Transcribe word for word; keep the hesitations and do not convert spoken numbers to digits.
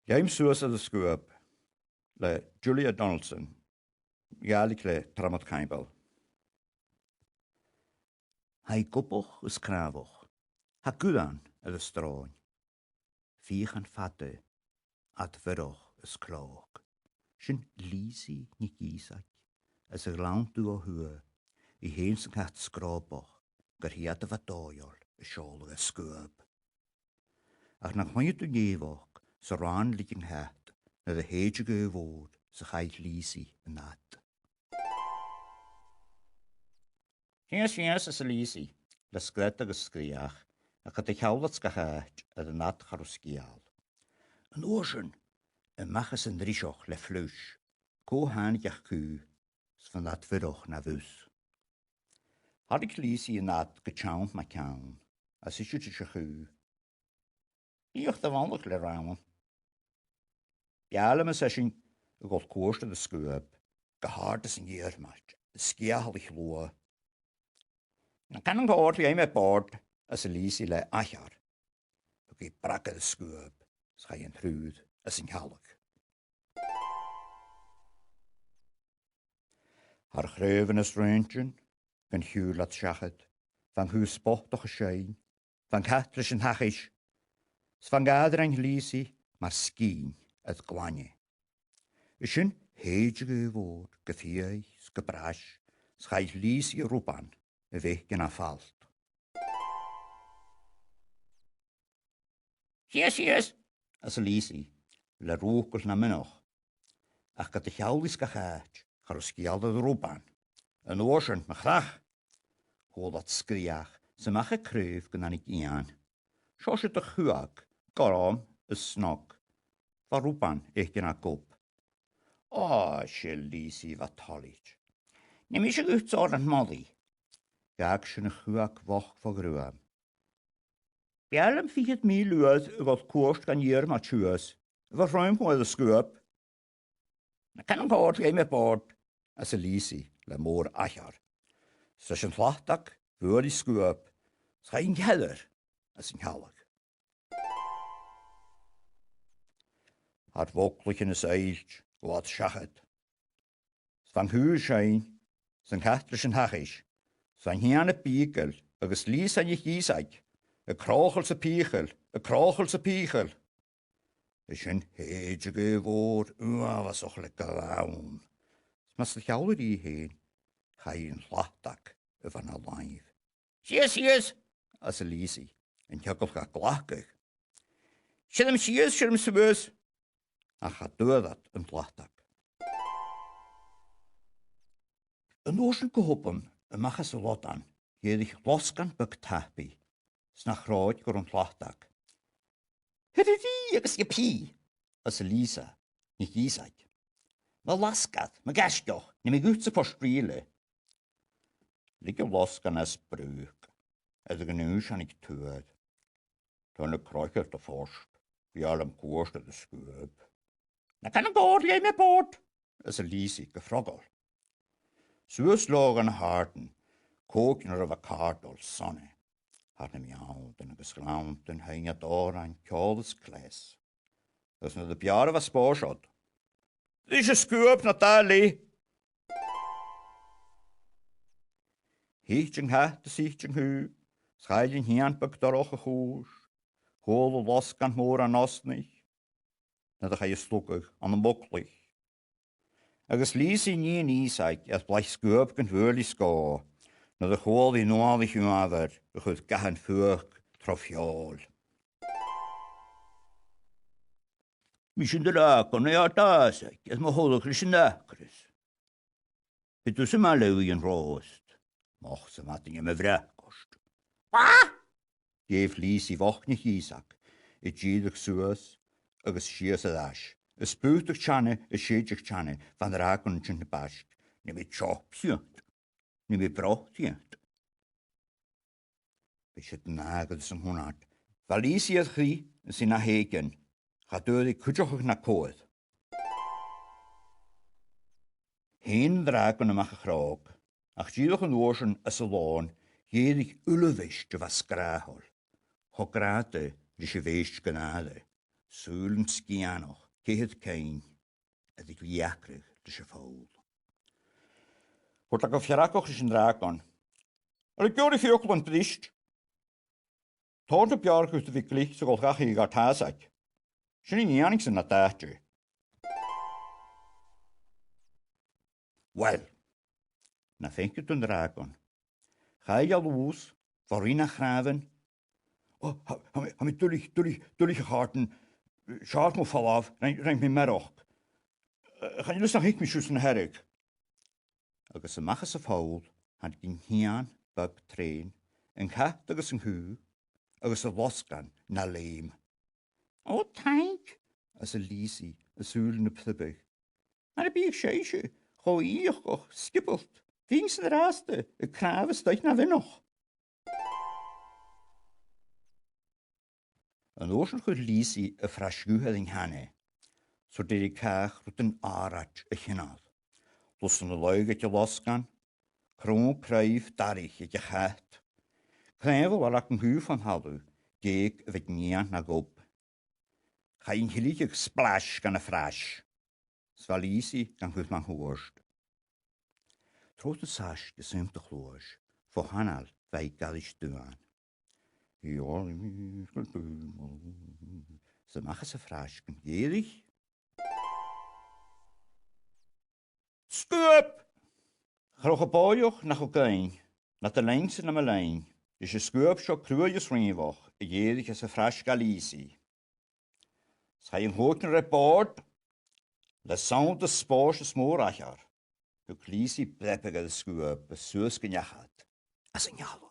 Leum Suas air an Sguab le Julia Donaldson, Gàidhlig le Tormod Caimbeul. Tha i gobach is cnàmhach, tha guth ann air an sròn. Fiachan fada, ad bhiorach is clòc. Sin Lìosaidh NicÌosaig, às a' ghleann dubh o thuath, i fhèin 's an cat sgròbach, gur iad a bha dòigheil a' seòladh air sguab. Ach nan cluinneadh tu nèamhachd 's an rann leig an cat nuair a shèid a' ghaoth mhòr 's a chaill Lìosaidh an ad. Sìos, sìos, ars Lìosaidh, le sgread agus sgreuch, ach ged a sheall iad gach àite air an ad cha robh sgeul. An uair sin, a-mach às an driseach le fliuis, cò thàinig ach cù, 's bha an ad bhiorach na bhus. Tharraing Lìosaidh an ad gu teann mu cheann, is thuit i ris a' chù. Feuch do bheannachd, le rann. B' fheàrr leam, ars esan, a dhol cuairt air an sguab, gu h-àrd às an iarmailt, a' sgiathalaich luath. Na can an còrr, leum air bòrd, ars Lìosaidh le aithghearr. Thug i brag air an sguab, 's chaidh an triùir às an t-sealladh. Thar chraobhan is rùintean, gun shiubhail iad seachad, bha an cù spotach a' seinn, bha an cat ris an tachais, 's bha an gàirdean Lìosaidh mar sgìth air glainne. Is sin shèid a' ghaoth mhòr gu fiadhaich 's gu brais, 's chaill Lìosaidh an rùban a bh' aice na falt. Sìos, sìos, ars Lìosaidh, le rùchdail na mionach. Ach ged a sheall i gach àite, cha robh sgeul air an rùban. An uair sin, mo chreach, chuala iad sgreuch, 's a-mach à craobh gun tàinig eun. Seo siud a' chuach, gorm is snog. Bha rùban aice na gob. Ò, ars Lìosaidh, bha toilichte. Nì mise dhutsa òran molaidh. Dh'fhàg sin a' chuach bhochd fo ghruaim. B' fheàrr leam fichead mìle uair a dhol cuairt gun iarmailt shuas, a bheil rùm thu air an sguab? Na can an còrr, leum air bòrd, ars Lìosaidh le mòr-aithghearr. 'S ris an t-slatag bhuail i sguab, 's chaidh an ceathrar às an t-sealladh. Thar bhoglaichean is oilltean, ghabh iad seachad. 'S bha an cù a' seinn, 's an cat ris an tachais, 's bha an t-eun a' bìogail, agus Lìosaidh NicÌosaig a' cròchail 's a' pìochail, a' cròchail 's a' pìochail. Is sin shèid a' ghaoth mhòr uabhasach le gleann. 'S mus do shealladh i fhèin, chaidh an t-slatag a bha na làimh. Sìos, sìos, ars Lìosaidh, an t-eagal ga glacadh. Siuthadaibh sìos, siuthadaibh suas. Ach cha d' fhuair iad an t-slatag. An uair sin gu h-obann, a-mach às an lodan, dh'èirich losgann beag tapaidh, 's na chròigeadh gur an t-slatag. Hì-rì-rì agus yip-pì, ars Lìosaidh NicÌosaig. Mo losgadh, mo ghaisgeach, nì mi dhutsa port-rìle. Leig an losgann às brùch, air a' ghnùis thàinig tuar. Tha na croichean a' fosgladh, b' fheàrr leam cuairt air an sguab. Na can an còrr, leum air bòrd, ars Lìosaidh gu frogail. Suas leotha gun a h-àrdan, còig nuair a bha càirdeil sona. Thar nam mealltan agus ghleanntan sheinn iad òrain, ceòl is cleas. Agus nuair a b' fheàrr a bha spòrs orra, ris an sguab na dà leth. Thuit an cat is thuit an cù, 's chaill an t-eun beag dorch a' chùis, chuala an losgann mòr an osnaich, nuair a chaidh a slugadh ann am boglaich. Agus Lìosaidh nighean Ìosaig air blasad sguab gun bhuail i sgòth, nuair a chuala i nualaich uabhair a chuir gathan fuachd tro fheòil. Mise an dràgon a tha a' dàsaig air mo thoradh ris an acras. Bidh tusa math leotha an-dràsta. Moch sa mhadainn air mo bhracaist. Wah! Dh'èigh Lìosaidh bhoc NicÌosaig, a' dìreadh suas agus sìos air ais. A' spùtadh teine, a' sèideadh teine, bha an dràgon an sin na b' fhaisge. Nì mi teop dhut, nì mi brot dhut. Bha siud an àite agus an cunnart. Bha Lìosaidh air chrith is i na h-èiginn, cha d' fhuair i cuideachadh na cobhair. Shìn an dràgon a-mach a chròg, ach dìreach an uair sin às an lòn, dh'èirich uilebheist a bha sgràthail, cho grànda ris a' bheist gu nàire. sùilean sgianach, ceithir cinn, air a gleacradh leis a' pholl. Thuirt e gu feargach ris an dràgon, "A bheil thu ag iarraidh fiaclan briste? Tha e nas fheàrr dhut a bhith glic 's a dhol dhachaigh gu do thàsag. Sin an nì a th' ann, sin an t-àite." "Uill, na faic thu an dràgon. Chaidh e a-nuas, bho rinn e a chnàmhan. O, tha, tha mi, tha mi duilich, duilich, duilich, a chàirdean. Seall mo pholl, rinn, rinn mi mearachd. Eh, chan eil fhios nach fhaic mi sibhse an-dràsta." Agus a-mach às a' pholl, thàinig an t-eun beag treun, an cat agus an cù, agus an losgann na leum. "O, taing," ars Lìosaidh, a sùilean a' priobadh. "Mura biodh sibhse cho ìocsach sgiobalta, bhithinn-sa an-dràsta a' cnàmh a-staigh na mhionach." An uair sin chuir Lìosaidh a' phrais dhubh air an ceann e, 's thuirt e ri càch rudan àraid a chineál. Lusan na laighe aig an losgann, cròg craobh daraich aig a' chat, cnàmh a bharrachd an cù fon talamh, gèig a bh' aig an eun na gob. Chaidh an tilgidh splais dhan a' phrais, 's bha Lìosaidh gan cur mun cuairt. Trobhad an t-saisg is suidh an cluais, fo h-anail bha i gu h-àraid daonnan. 'S a-mach às a' phrais gun èirich sguab! Cha robh e bòidheach nach do ghean, no do lean-sa nam lean, ris an sguab seo cruaidh is rìomhach a dh'èirich às a' phrais dha Lìosaidh. 'S chaidh an cuairt air bòrd, le sunnd is spòrs is mòr aithghearr. Thug Lìosaidh breabag air an sguab is suas gun each iad, às an geal.